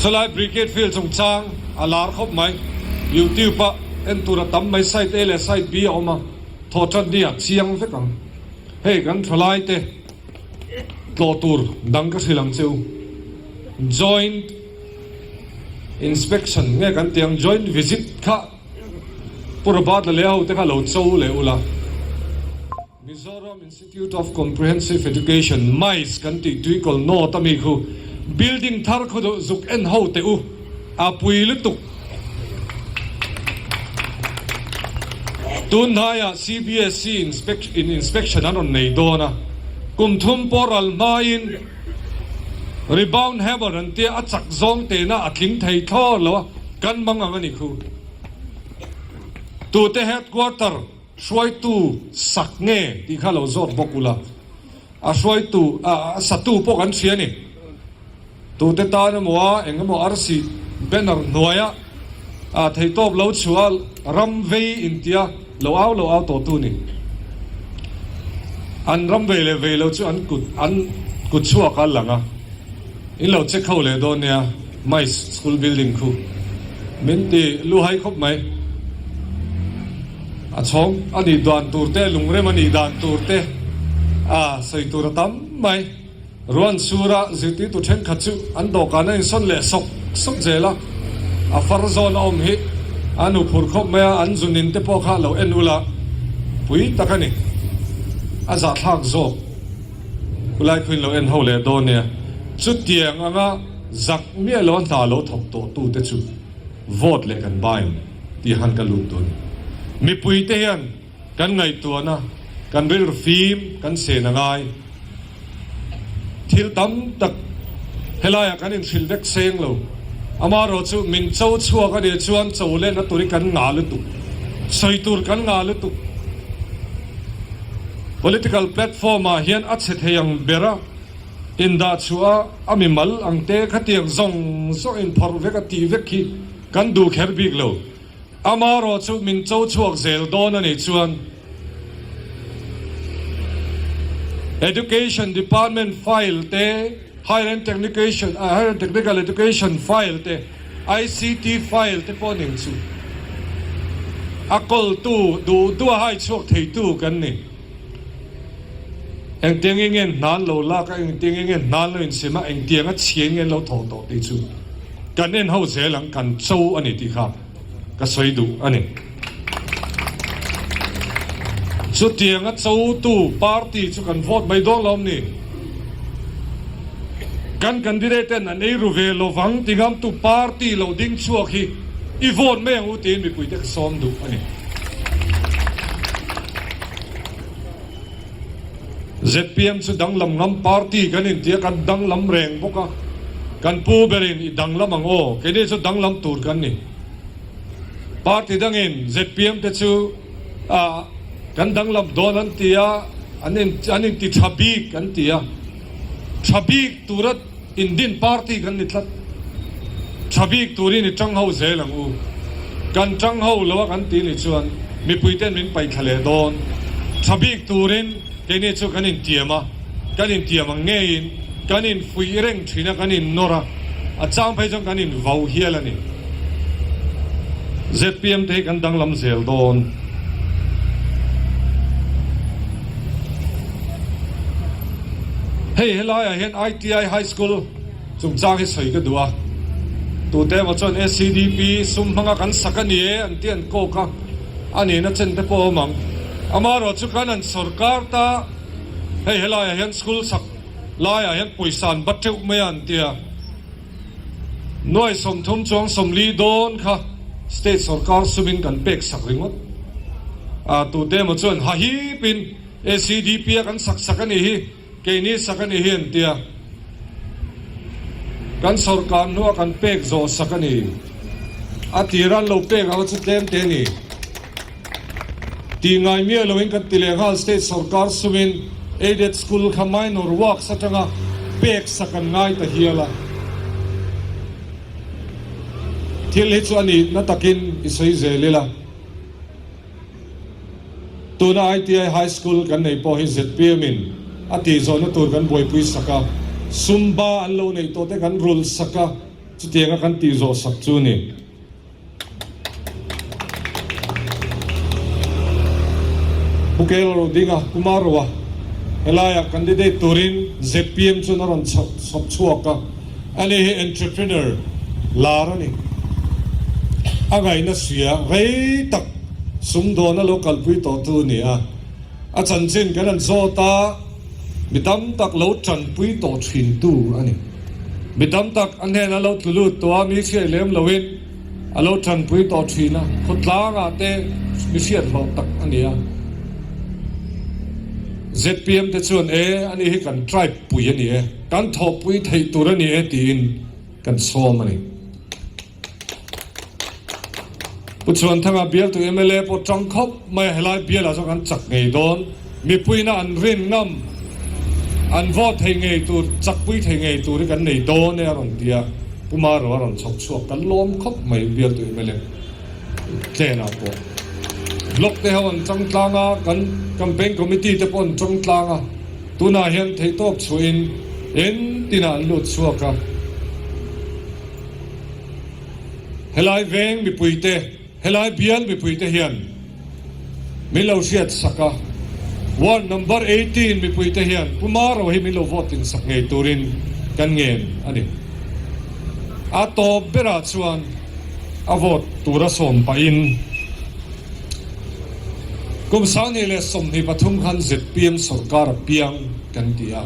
Sawlai Brigade Field chungchang a lar khawp mai. YouTube ah en tur a tam mai, side A leh side B a awm a, thawh tan ni ah chiang vek ang. Hei kan thalai te tlawh tur dang ka hrilh ang che u. Joint Inspection nge kan tih ang, joint visit kha Pu Robert la leh ho te kha lo cho leh ula. Mizoram Institute of Comprehensive Education, MICE, kan tih tuikawl nawt a mi khu building thar khu duh zuk en ho teh u, a pui lutuk. Tun hnaiah CBSE in inspection an rawn nei dawn a, kum thum pawh ral hmain rebound hammer an tia a chak zawng tena a tling thei thlawr lo a, kan mang ang a ni khu. Tute headquarter. Hruaitu sak nge tih kha lo zawt bawk ula, a hruaitu, a satu pawh kan hria a ni. Tute tan emaw a eng emaw arsi banner hnuaia a theihtawp lo chhuah a ram vei intia lo au lo au tawhtu ni. An ram vei leh vei lo chu an kut an kut chhuak a lang a, in lo check ho leh dawn nia. Mice school building khu min ti luhai khawp mai. A chhawng a nih dan tur te, lungrem a nih dan tur te a sawi tur a tam mai. Ruan sura zirtirtu thenkhat chu an dawhkan a insawn leh sawk sawk zel a, a far zawn a awm hi an huphurh khawp mai a, an zunin te pawh kha lo en ula pui tak a ni. A zahthlak zawk. Khulai khuin lo en ho leh dawn nia. Chutiang anga zak miah lo a hna lo thawk tawh tu te chu vote leh kan bain tih han ka lut dawn. Mipui te hian kan ngaihtuahna, kan rilru fim kan sen a ngai. Thil tam tak helaiah kan inhrilh vek seng lo. Amaherawh chu min cho chhuak a nih chuan cho lenna tur hi kan ngah lutuk. Sawi tur kan ngah lutuk. Political platform ah hian a chhe thei ang ber a, indah chhuah a a mimal ang te khatiang zawng zawng inphawrh vek a tih vek hi kan duh kher bik lo. Amaherawh chu min cho chhuak zel dawn a nih chuan Education Department file te, Higher and Technication, Higher and Technical Education file te, ICT file te pawh ning chu a kawltu duh duh a hai chhuak theitu kan ni. Engtiang nge nge hnan lo lak a, engtiang nge nge hnan lo insim a, engtiang a chhia nge lo thawh tawh tih chu kan en ho zel ang, kan cho a ni tih kha ka sawi duh a ni. Chutiang a chotu party chu kan vote mai dawn lo ni. Kan candidate ten an ei ru ve lovang ti ngamtu party lo ding chhuak hi i vote mai ang u tiin mipuite ka sawm duh a ni. Zpm chu danglam ngam party kan intia kan danglam reng bawk a, kan pu berin i danglam ang aw, keini chu danglam tur kan ni. Party dangin zpm te chu ah kan danglam dawn an ti a, an in an inti tha bik an ti a, tha bik tura indin party kan ni tlat, tha bik turin i tang ho zel ang u, kan tang ho lo a kan ti nih chuan mipui ten min paihthla leh dawn, tha bik turin keini chu kan intiam a, kan intiam ang ngeiin kan infuih reng thin a, kan innawr a, a chang phei chuan kan invau hial a ni. Zpm te hi kan danglam zel dawn. Hei helaiah hian ITI High School chungchang hi sawi ka duh a, tute emaw chuan SCDP sum hmanga kan sak a ni e an tih an kawk a, a nihna chen te pawh a awm ang. Amaherawhchu kan han sawrkar ta, hei helaiah hian school sak laiah hian pawisa an bat teuh mai a an ti a. Nuai 30 chuang 40 dawn kha state sawrkar sumin kan pek sak ringawt a, tute emaw chuan hahipin ACDP a kan sak sak a nih hi, keini sak a nih hi an ti a, kan sawrkar hnua kan pek zawh sak a ni, a tira an lo pek ang chu tlem te a ni. Tih ngai miah loin kan ti leh nghal state sawrkar sumin aided school kha minor works atanga pek sak an ngai ta hial a. Thil hi chu a nihna takin i sawi zel ila. Tuna ITI High School kan nei pawh hi zpm in a tih zawhna tur kan buaipui sak a, sum ba an lo neih tawh te kan rulh sak a. Chutianga kan tih zawh sak chu ni. Pu Kel Rodinga Kumarua helaiah candidate turin zpm chuan a rawn chhawp chhuak a, ani hi entrepreneur lar a ni. A ngaihna hria rei tak sumdawn a lo kalpui tawhtu a ni a, a chanchin kan han zawt a, Mi tam tak lo tanpui tawh thintu a ni. Mi tam tak a hnenah lo tlu lut tawh a, mi hriat lem loin a lo tanpui tawh thin a, khawtlangah te mi hriat hlawh tak a ni a. Zpm te chuan e, ani hi kan tribe pui a ni e, kan thawhpui theih tur a ni e tiin kan sawm a ni. Pu Chhuanthanga bialtu mla pawh tang khawp mai a, helai bialah chuan kan chak ngei dawn. Mipuiina an rin ngam, an vote thei ngei tur, chakpui thei ngei tur hi kan nei dawn e a rawn ti a, Pu Maro a rawn chhawk chhuak kan lawm khawp mai bialtu mla tlenah pawh. Block te ho an chang tlang a, kan campaign committee te pawh an chang tlang a, tunah hian theihtawp chhuahin entinah an lut chhuak a. Helai veng mipuite, helai bial mipuite hian min lo hriat sak a, ward number 18 mipuite hian Pu Maro hi min lo vote in sak ngei turin kan ngen a ni. A tawp berah chuan a vote tura sawm pahin kum 2023 khan zpm sorkar a piang kan ti a,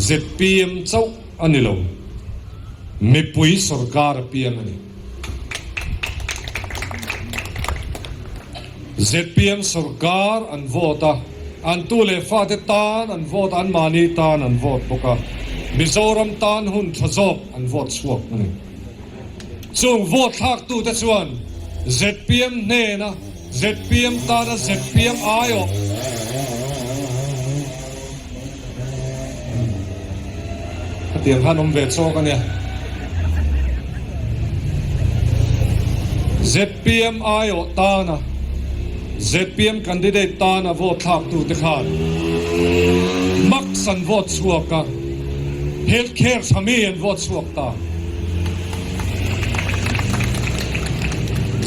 zpm chauh A ni lo. Mipui sorkar a piang a ni. Zpm sorkar an vote a, an tu leh fate tan an vote a, anmahni tan an vote bawk a, Mizoram tan hun tha zawk an vote chhuak a ni. Chung vote thlaktute chuan zpm hnena zpm tana zpm aiawh Hetiang khan awm ve chawk a nia. Zpm aiawh tana zpm candidate tana vote thlaktute khan Max an vote chhuak a, Health care tha mi an vote chhuak ta.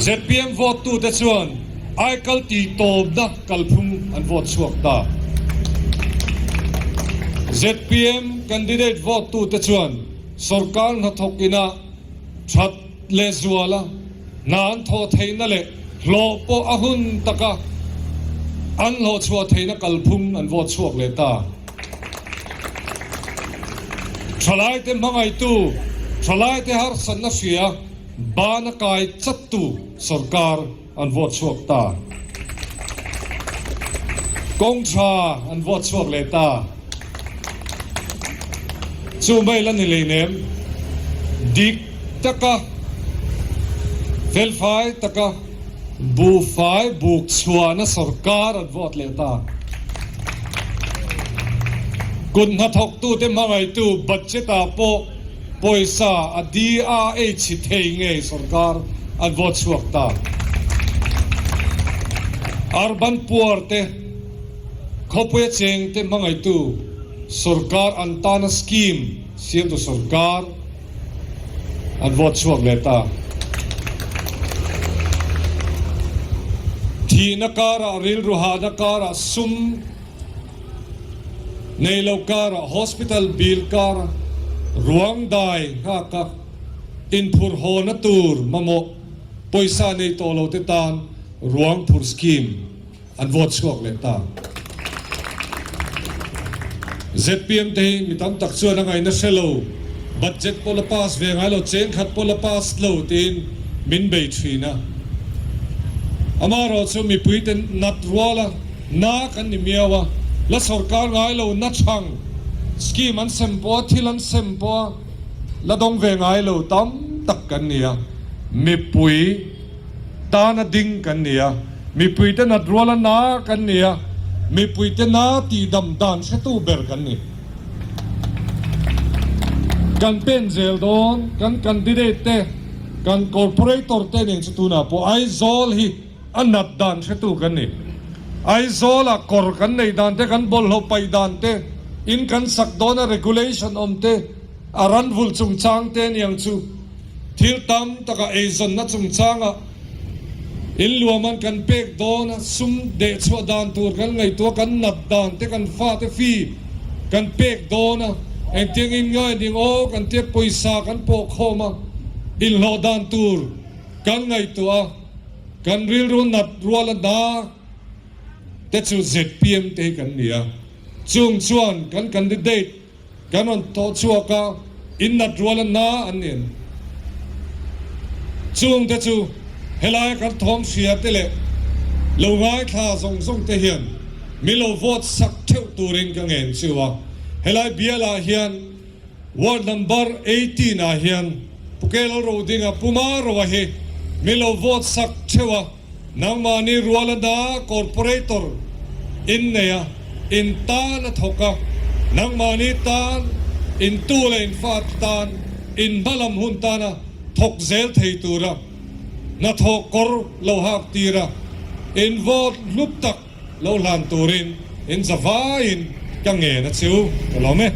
Zpm vote tute chuan Aikal tih tawpna kalphung an vote chhuak ta. Zpm candidate vote tute chuan sorkar hnathawk ina that leh zuala hna an thawh theihna leh hlawh pawh a hun taka an hlawh chhuah theihna kalphung an vote chhuak leh ta. Thalaite hmangaihtu, thalaite harsatna hria bana kai chattu sorkar an vote chhuak ta. Kawng tha an vote chhuak leh ta. Chu mai la ni leinem, dik taka, felfai taka buhfai buk chhuahna sorkar an vote leh ta. Kut hnathawktute hmangaihtu budget-ah pawh Pawisa a DRA chhi thei ngei sorkar an vote chhuak ta. Urban poor te, khawpuia cheng te hmangaihtu sorkar an tana scheme siamtu sorkar an vote chhuak leh ta. Thihna karah, rilru hahna karah sum Nei lo karah hospital bill kar ruang dai nghak a, inphur hawna tur mamawh pawisa nei tawh lo te tan ruang phur scheme an vote chhuak leh ta. Zpm te hi mi tam tak chuan a ngaihna hre lo, budget pawh la pass ve ngai lo, cheng khat pawh la pass lo tiin min bei thin a. Amaherawhchu mipui te nat rual a. Na kan ni miau a, la sorkar ngai lo na chhang scheme an sem pawh a, thil an sem pawh a, la dawng ve ngai lo tam tak kan ni a, mipui tana ding kan ni a, mipui te nat ruala na kan ni a, mipui te na tihdam dan hretu ber kan ni. Kan pen zel dawn, kan candidate te, kan corporator te nen chu tunah pawh Aizawl hi, A nat dan hretu kan ni. Aizawlah kawr kan neih dan te, kan bawlhhlawh paih dan te, in kan sak dawna regulation awm te, A ran vulh chungchang te aniang chu thil tam taka eizawnna chungchanga in luaman kan pek dawn a, sum dehchhuah dan tur kan ngaihtuah kan nat dan te kan fate fee kan pek dawn a, engtiang in ngai ning aw kan tia pawisa kan pawh khawm a, inhlawh dan tur kan ngaihtuah a, kan rilru nat rual a na te chu zpm te hi kan ni a, chung chuan kan candidate Kan rawn tawh chhuak a, in nat rual a na an ni an. Chung te chu helaia kan thawm hria te leh lo ngaithla zawng zawng te hian min lo vote sak theuh turin ka ngen chiu a. Helai bialah hian ward number 18 ah hian Pu Kelal Rodinga Puma Roa hi min lo vote sak theuh a. Nangmahni rual a na corporator in nei a, in tan a thawk a, nangmahni tan, in tu leh in fate tan, in hmalam hun tana thawk zel thei tura hnathawh kawr lo hak tir a, in vote hlu tak lo hlan turin in zavaiin ka ngen a chu ka lawm e.